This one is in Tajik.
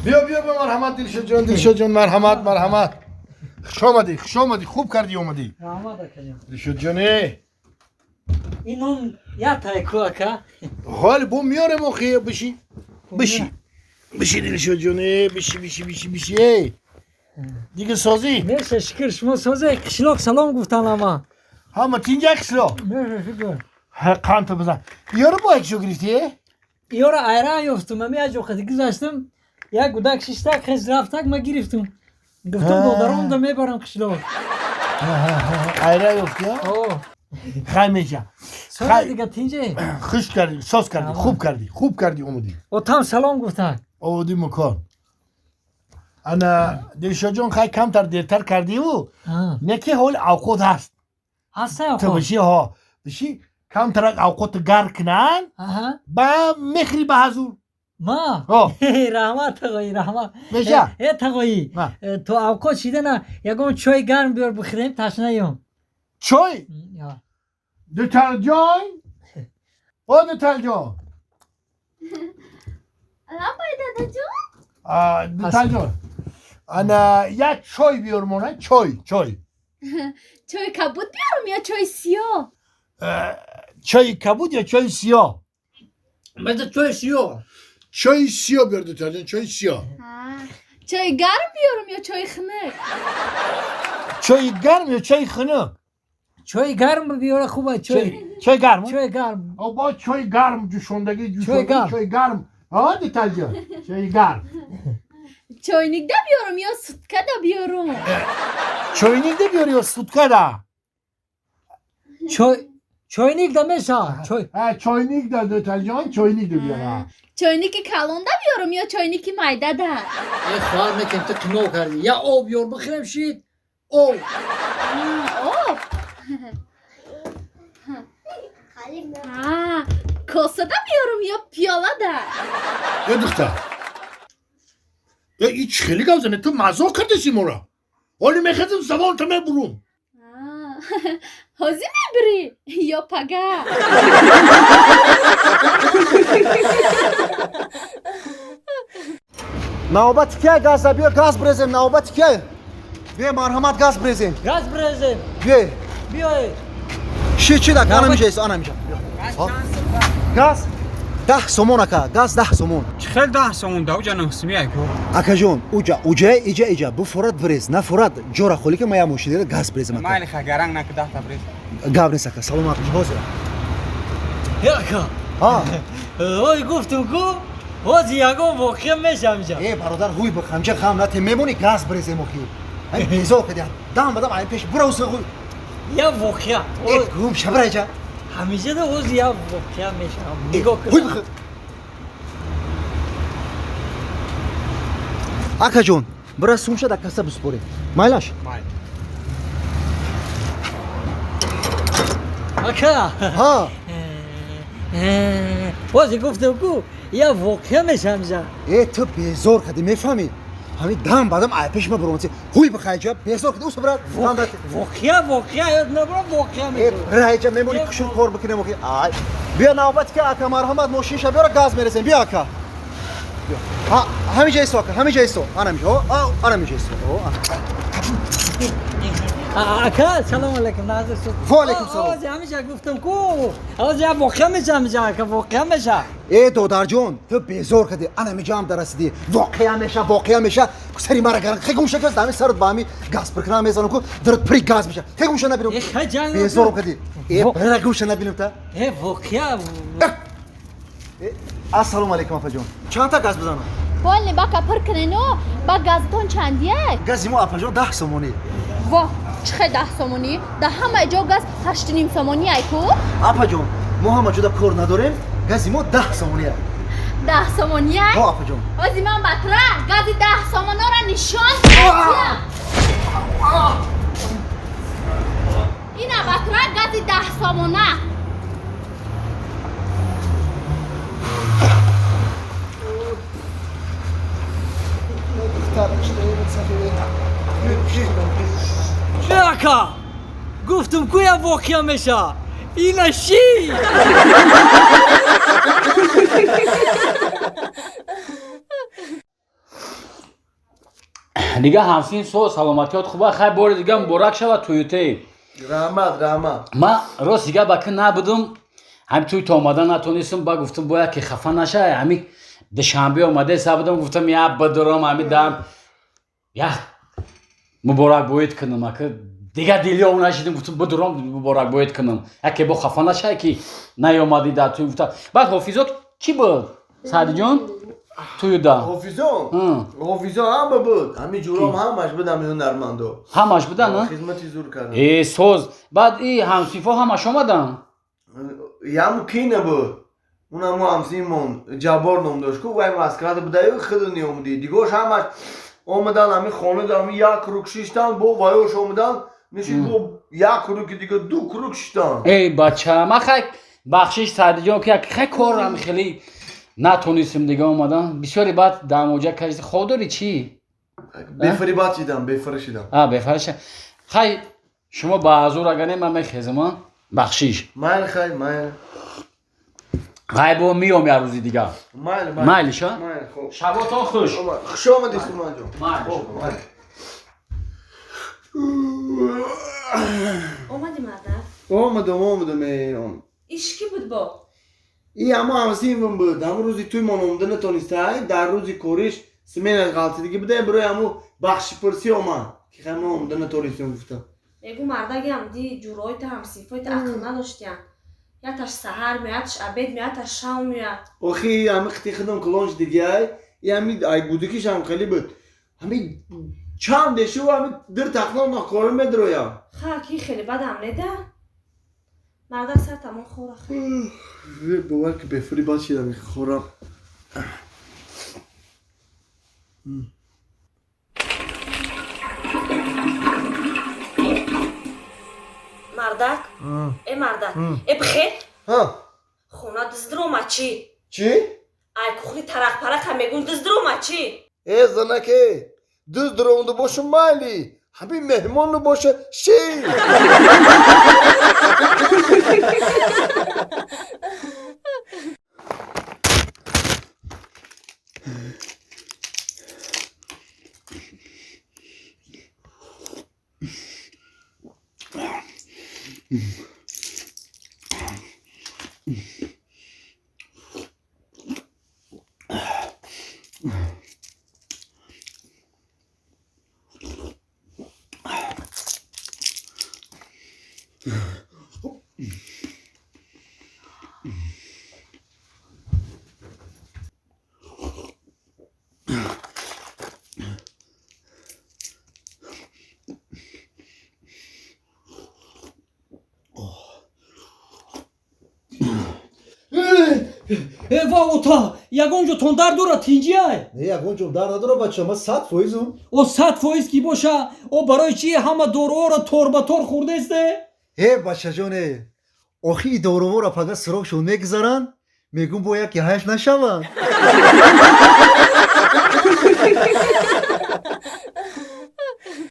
Биё, биё, биё, марҳамат, Дилшод ҷон, Дилшод ҷон, марҳамат, марҳамат. Хуш омадӣ, хуш омадӣ, хуб кардӣ омадӣ. Раҳмат, акаҷон. Дилшод ҷоне. Ин нон як тай ку, ака. Ҳоли бо меорем охи, биши. Биши. Биши, Дилшод ҷоне, биши, биши, биши, биши. Эй. Дига созӣ? Меша, шукр, шумо созе? Қишлоқ салом гуфтан ама. Ҳама тинҷа қишлоқ. Меша, шукр. Ҳа, қанта бизан. Ёро бо якшо гирифтӣ? Ёра айран ёфтум, ами як ҷо қади гузаштам, як гудак шиштак, хез рафтак, ма гирифтум. Гуфтум, додаронда мебарам қишлоқ. Айра ёфтӣ? О. Хай, меша. Соз дига, тинҷе? Хуш кардӣ, соз кардӣ, хуб кардӣ, хуб кардӣ омадӣ. Отам салом гуфтак. Оводӣ мукон. Ана, Дилшодҷон, хай, камтар дертар кардиву, не ки ҳоли авқот ҳаст. Ҳаста? Ту биши, ҳо, биши, камтарак авқоту гарм кунанд, ба мехӯри ба ҳазур. Ма? Раҳмат, тағоӣ, раҳмат. Меша. Э, тағоӣ, то авқот шидана ягон чой гарм биёр, бихӯрем, ташнаём. Чой? Дуталҷон, о Дуталҷон. Лабай, дадаҷон. Дуталҷон, ана як чой биёр мона, чой, чой. Чойи кабуд биёрам ё чойи сиёҳ? Чойи кабуд ё чойи сиёҳ? Меда чойи сиёҳ. Чойи сиёҳ биёр, Дуталҷон, чойи сиёҳ. Чойи гарм биёрам ё чойи хунук? Чойи гарм ё чойи хунук? Чойи гарм биёра, хуба чой. Чойи гарм. Чойи гарм. Бо чойи гарм ҷӯшондагӣ, ҷӯшондагӣ, чойи гарм, о Дуталҷон, чойи гарм. Чойникда биёрам ё суткада биёрам? Чойникда биёр ё суткада? Чой чойникда меша, чой. Чойникда, Дуталҷон, чойникда биёр. Чойники калонда биёрам ё чойники майдада? Э, хоҳар, мекем, ту қино кардӣ. Я об биёр, бихӯрем, шид об. Об косада биёрам ё пиёлада? Э, духтар, э, и чӣ хеле гап зане? Ту мазоқ кардеси моро, ҳоли мехезам, забонта мебурум. Ҳозир мебирӣ ё пага? Навбати кия газа? Биё, газ брезем. Навбати кия? Биё, марҳамат, газ брезем. Газ брезем. Биё. Биёед. Ши чи дак, ана миша исто, ана миша. Газ 10 сомон, ака, газ 10 сомон. Чӣ хел 10 сомон? Да уҷа 9 сумия ку. Акаҷон, уҷа уҷа, иҷа иҷа. Буфорад, брез, нафорад, ҷора холӣ ки ма я мошинера газ брезем, ака. Майли, ха, гаранг наку, 10 та брез. Гап нест, ака, саломат бош, ҳозир. Ака, ой, гуфтум ку, ҳозир ягон воқеа мешам иҷа. Э, бародар, ҳуй бихамҷа, ғам нате, мемонӣ, газ брезем охи. Ай, безор кади, дам бадам ай пеш бура уса. Я воқеа. Э, гум шабра иҷа. Ҳамеша да ҳозир я воқеа мешавам, нигоҳ. Ҳуй бихӯ. Акаҷон, бира, сумша дар касса биспорем, майлаш? Ака. Ҳа. Ҳозир гуфтам ку, я воқеа мешавам иҷа. Э, ту безор кардӣ, мефаҳмӣ? Ҳамин дам бадам ай пеш ма буромадӣ. Ҳуй бихайҷа, безор кардӣ, уса, бира. Воқеа, воқеа, ёд набурам, воқеа. Э, бира иҷа, мемонӣ, кушун кор бикунем охи. Ай, биё, навбати ки, ака, марҳамат, мошинша биёра, газ мерезем. Биё, ака, ҳамиҷа исто, ака, ҳамиҷа исто, ана миҷа, ана миҷа исто. Ака, салом алейкум, назир шуд. Ва алейкум салом. Ҳозир ҳамиҷа гуфтам ку, ҳозир я воқеа мешавам ҳамиҷа, ака, воқеа меша. Э, додарҷон, ту безор кардӣ, ана миҷаам дарасидӣ, воқеа меша, воқеа меша. Сари мара гаран хе, гумша кас дами сарат ба ҳами газ пир кунам, мезанам ку, дарат пири газ меша. Хе, гумша набинам, безорам кардӣ. Э, бира, гумша набинам та. Э, воқеа. Ассалому алейкум, апаҷон, чандта газ бизанам? Полный бака пур кунену ба газтон чандия? Гази мо, апаҷон, 10 сомонӣ. Во, чӣ хел 10 сомонӣ? Дар ҳамаи ҷо газ 8,5 сомонӣ ай ку. Апаҷон, мо ҳама ҷода кор надорем, гази мо 10 сомонӣ. 10 сомонӣ ай? Ҳо, апаҷон. Ҳози ман батра гази 10 сомонора нишон. Ина, батра, гази 10 сомона. Ака, гуфтум ку, я воқеа меша, ина ши. Дига ҳамсин со саломатиёт хуба, хай бори дига муборак шава туюте. Раҳмат, раҳмат. Ма рост дига ба ки набудум, ҳами туй то омада натонистум, ба гуфтум бояд ки хафа наша, ҳами душанбе омаде сабудум, гуфтам я бидурам ҳами дам я муборакбоед кунам, ака дига дилёв нашидим, гуфтум бидурам муборакбоед кунам, яке бо хафа наша ки наёмадӣ дар туй гуфта. Баъд ҳофизо кӣ буд Саъдиҷон туюда? Ҳофизо? Ҳофизо ҳама буд, ҳами ҷуром ҳамаш буд, ҳами ҳунармандо. Ҳамаш будан? Хизмати зур кардан. Э соз. Баъд и ҳамсинфо ҳамаш омадан? Ям ки набуд. Унамо ҳамсинмон Ҷаббор ном дошт ку, вай Москвада будаю худу неомудӣ. Дигош ҳамаш омадан, ҳами хонада ҳами як круг шиштан, бо ваёш омадан, мешид бо як круги дига ду круг шиштан. Эй бача, ман хай бахшиш Саъдиҷон ки як хай корам хеле натонистем дига омадан. Бисёре баъд дамоҷа кашид. Ходори чӣ? Бефари бад шидам, бефари шидам. А, бефари шидам. Хай шумо ба ҳазур агар не ман мехезам, а? Бахшиш. Майл хай, майл. Хай бо миём як рӯзи дигар. Майл, майл. Майлиш, а? Майл, хуб. Шаботон хуш. Хуш омадӣ, Суманҷон. Майл. Хуб, майл. Омадӣ мардак? Омадам, омадам, эй, омадам. Иш кӣ буд бо? И ҳамо ҳамсинфам буд. Ҳамо рӯзи туймон омада натониста, дар рӯзи кориш сменаш ғалтидагӣ буда, барои ҳамо бахшипурсӣ омад, ки хай мо омада натонистем гуфтам. Мегӯ мардагиам ди ҷуройта ҳамсинфойта ақл надоштиян. Яташ саҳар меояд, таш обед меояд, таш шав меояд. Охи ҳами қити худам калон шудагиай, и ҳами ай гудакишам хеле буд. Ҳами чанд дешу ҳами дир тахлон кора медроям. Ха ки хеле бадам неда? Мардак сар тамом хӯра хай. Бовар ки бефури бад шидам хӯрам. Мардак? Э мардак, э бихел? Хона дуздирома чӣ? Чӣ? Ай кухни тарақ-парақа мегӯн дуздирома чӣ? Э занаке, дуздиромду бошу майли, ҳамин меҳмонну боша ши. Э ва ота, ягон ҷо тон дард дорад тинҷиай? Не, ягон ҷо дард надорад бача, ман 100%-ум. О 100% ки боша, о барои чи ҳама доруҳоро тор ба тор хӯрдесте? Э бачаҷоне, охи и доруҳоро пага сирокшон мегузаранд, мегӯм бо яке ҳайф нашаванд.